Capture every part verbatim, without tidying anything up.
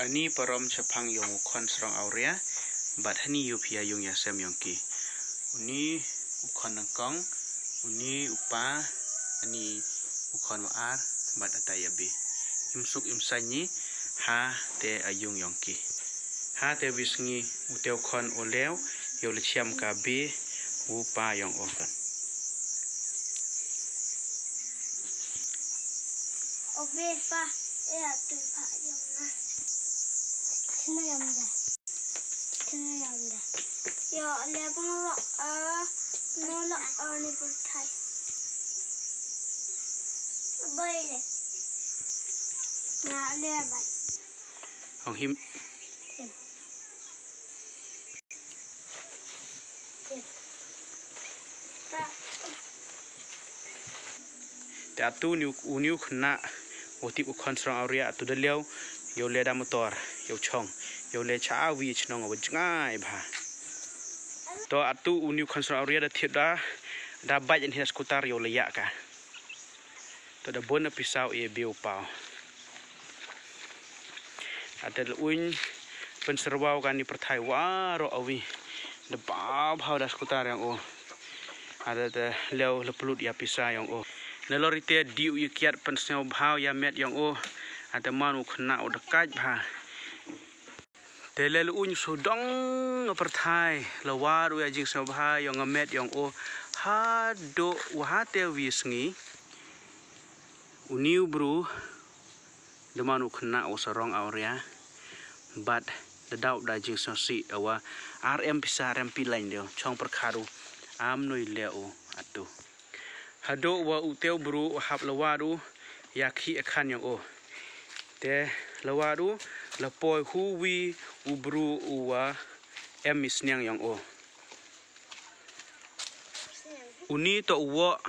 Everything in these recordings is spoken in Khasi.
Ani parom chaphang yong u khon srong awria, bad hani yu pia yung ya sem yong ki. Uni u khon nangkong, uni u pa, ani u khon wa ar, bad atai ya bi. Im suk im sain ni, ha te a yung yong ki. Ha te wi sngi, u te u khon u lew, yow le chiam ka bi, u pa yong u. Obe pa, e atu pa yong na. Kena yam da. Kena yam da. Yo, le bang lo, a, no lo, a, ni pyrthai. Bai le. Na, le bai. Hong him. Te atu uni u, uni u khynnah, u tip u khon srong awria atu da liaw, yow le da motor, yow chong, yow le cha awi chnong awa jngai bha. To atu uni u khon srong awria da tip da, da bike in hina skutar yow le yak ka. To da bun na pisaw e biu pau. Ate le uin pynserwaw kani pyrthai waro awi. Da bau bau da skutar yong u. Ate te lew le plut ya pisa yong u. Ne lori te diu ye kiat pynsngew bau ya met yong u. Ate man u khynnah u da kait bha. Te le lu uin sudong pyrthai, la wad u ya jingsngewbha yong nga met yong u, haduh wa ha te wi sngi, uni u bru, da man u khynnah u sarong awria, bad da dau da jingsngewsih, awa, ar em pisa, ar em pilain deu, chong pyrkhat u, am nui le u, atu. Haduh wa u te u bru u hap la wad u, ya khih akhan yong u. Te la wad u, la poi hu wi u bru u wa em i sniang yong u. Uni to u wa,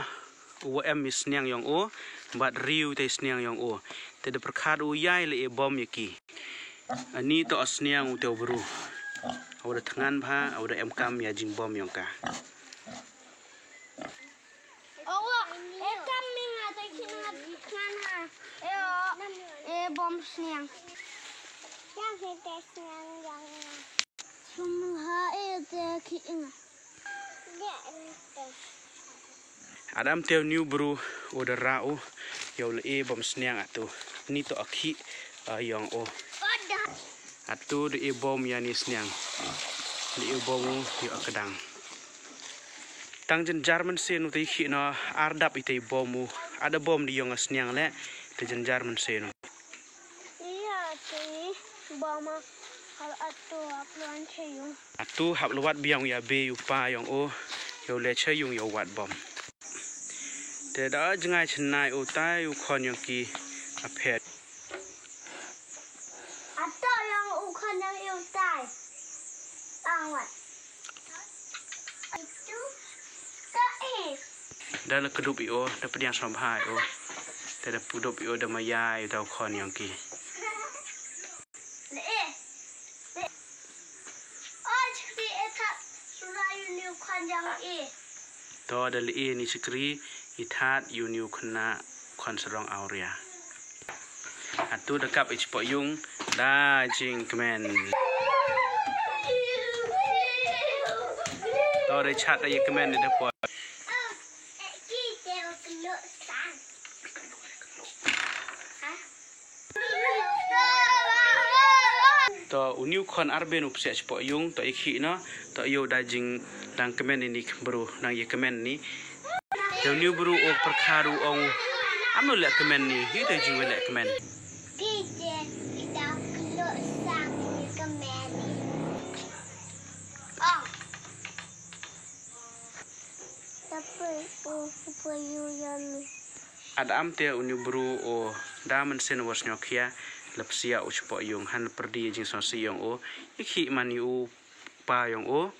u wa em i sniang yong u, bad riu te sniang yong u. Te da pyrkhat u yai le e bom ya ki. Ani to a sniang u te u bru. Awa da thngan bha, awa da em kam ya jingbom yong ka. Owo, e kam mi nga te khin nga khan ha. E o, e bom sniang. Yang he te sniang yang nga. Sum ha e te khi nga. Adam te u niu bru u da ra u. Yow le e bom sniang atu. Ni to a khi a yong o. Atu de e bom ya ni sniang. De e bom u yo a kedang. Tang jynjar mynsiem u te i khih no, ar dap i te i bom u. Ada bom di yong a sniang le, te jynjar mynsiem u. Iya, te bom a hal atu ap luan che yung. Atu hap luat biang ya be yu pa yong u, yow le che yung yow wat bom. Te da jngai chnai u tai u khon yong ki a phet. Ato yong u khon yong u tai. Tang wat. Da la kdup i o, da pdiang sngewbha i o. Te da pdup i o da ma ya i da u khon yong ki. Le e. Le. O chikri e thap sura yu niu khon yong i. To da le e ni chikri i that yu niu khna khon sarong auria. Atu da kap i chpoh yung da jingkmen. To da chat da i kmen da poi. To u niu khon arben u psiah chpoh yung to i khih no to yow da jingdang kmen ini bru nang i kmen ni. Te u niu bru u pyrkhat u ong, am no leh kmen ni, hi te jingwei leh kmen. Adam te u niu bru u da mynsiem wa sngewkhia, la psiah u chpoh yung, han pyrdi jingsngewsih yong u, i khih man i u pa yong u,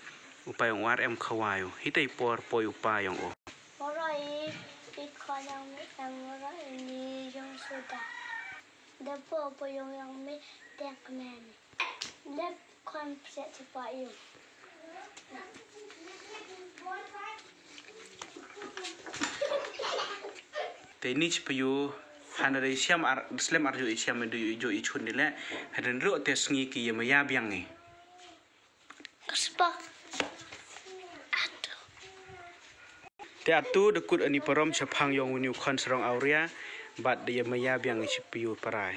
u pa yong u ar em khawai u, hi te i por poi u pa yong u. Ora i, i khon yong mi em ora i ni yong suda. Da po po yong yong mi dek men. Lep khon psiah chpoh yung. Te ini chpoh yung Hana dei siam ar, slem ar jo i siam, i jo i chun di le. Hadan ro te sngi ki ya maya biang i. Kaspa. Atu. Te atu da kut ani parom shaphang yong uni u khon sarong awria. Bad da ya maya biang i chipiu parai.